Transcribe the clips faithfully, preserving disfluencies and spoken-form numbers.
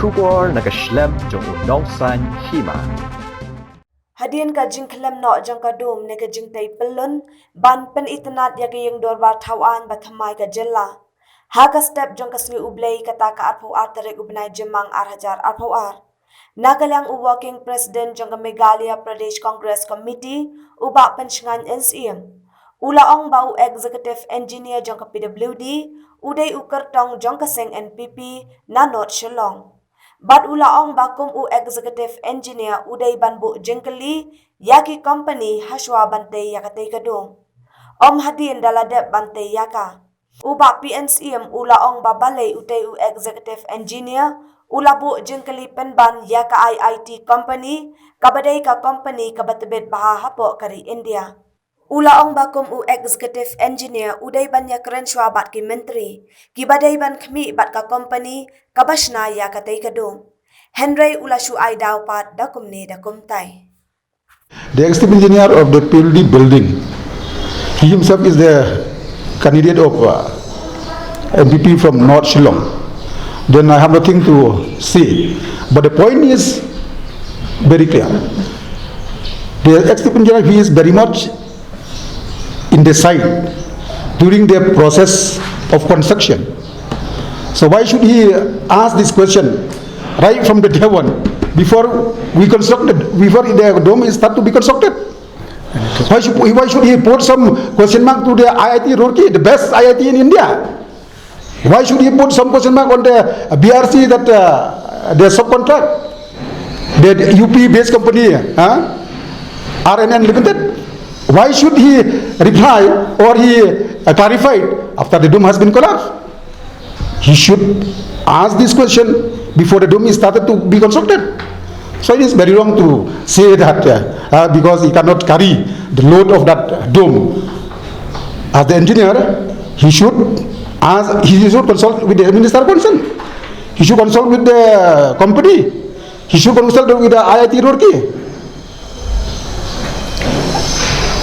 Khubor na ka shlem jong u nongsan hima. Hadien ka jingkhlem noh jong ka dum ne ka jingtei pyllun ban pynitynnad ïa ka ïing dorbar thaw aiñ ba thymmai ka jylla ha ka step jong ka sngi U Blei, kata ka arphew ar tarik u bnai Jymmang ar hajar arphew ar, na ka liang u Working President jong ka Meghalaya Pradesh Congress Committee, u Bah Pynshngain N C M, u la ong ba u Executive Engineer jong ka P W D u dei u kyrtong jong ka seng N P P na North Shillong. Bad u la ong ba kum u Executive Engineer u dei ban buh jingkylli ïa ki company hashwa ban tei ïa katei ka dum, ym hadien da la dep ban tei ïa ka. U Bah P N C M u la ong ba balei utei u Executive Engineer u la buh jingkylli pynban ïa ka I I T company, kaba dei ka company kaba tbit bha hapoh ka ri India. U la ong ba kum u Executive Engineer u dei ban ïakren shwa bad ki myntri kiba dei ban khmih bad ka company kaba shna ïa katei ka dum. Hynrei u la shu ai daw pat da kumne da kumtai. The executive engineer of the P W D building, he himself is the candidate of uh, M P P from North Shillong. Then I have nothing to say. But the point is very clear. The executive engineer, he is very much in the site during the process of construction. So why should he ask this question right from the day one, before we constructed, before the dome is start to be constructed? Why should, why should he put some question mark to the I I T Roorkee, the best I I T in India? Why should he put some question mark on the B R C that uh, the subcontract, the U P based company, huh, R N N Limited? Why should he reply or he uh, clarified after the dome has been collapsed? He should ask this question before the dome is started to be constructed. So it is very wrong to say that uh, uh, because he cannot carry the load of that dome. As the engineer, he should ask, he should consult with the minister concerned. He should consult with the company. He should consult with the I I T Roorkee.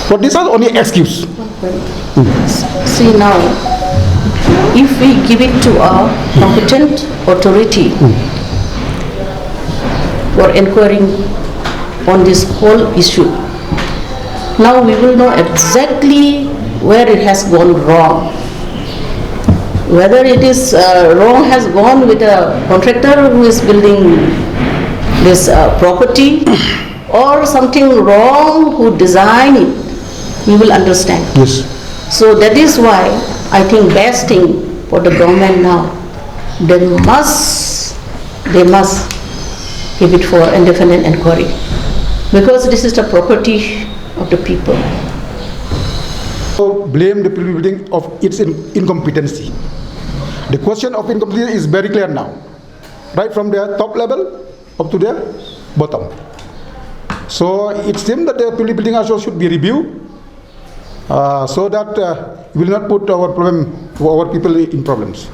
But these are only excuse. See now, if we give it to a competent authority for inquiring on this whole issue, now we will know exactly where it has gone wrong. Whether it is uh, wrong has gone with a contractor who is building this uh, property or something wrong who design it, we will understand. Yes. So that is why I think best thing for the government now, they must, they must give it for independent inquiry because this is the property of the people. Blame the building of its in- incompetency. The question of incompetency is very clear now, right from the top level up to the bottom. So it seems that the building also should be reviewed uh, so that uh, we will not put our problem, our people in problems.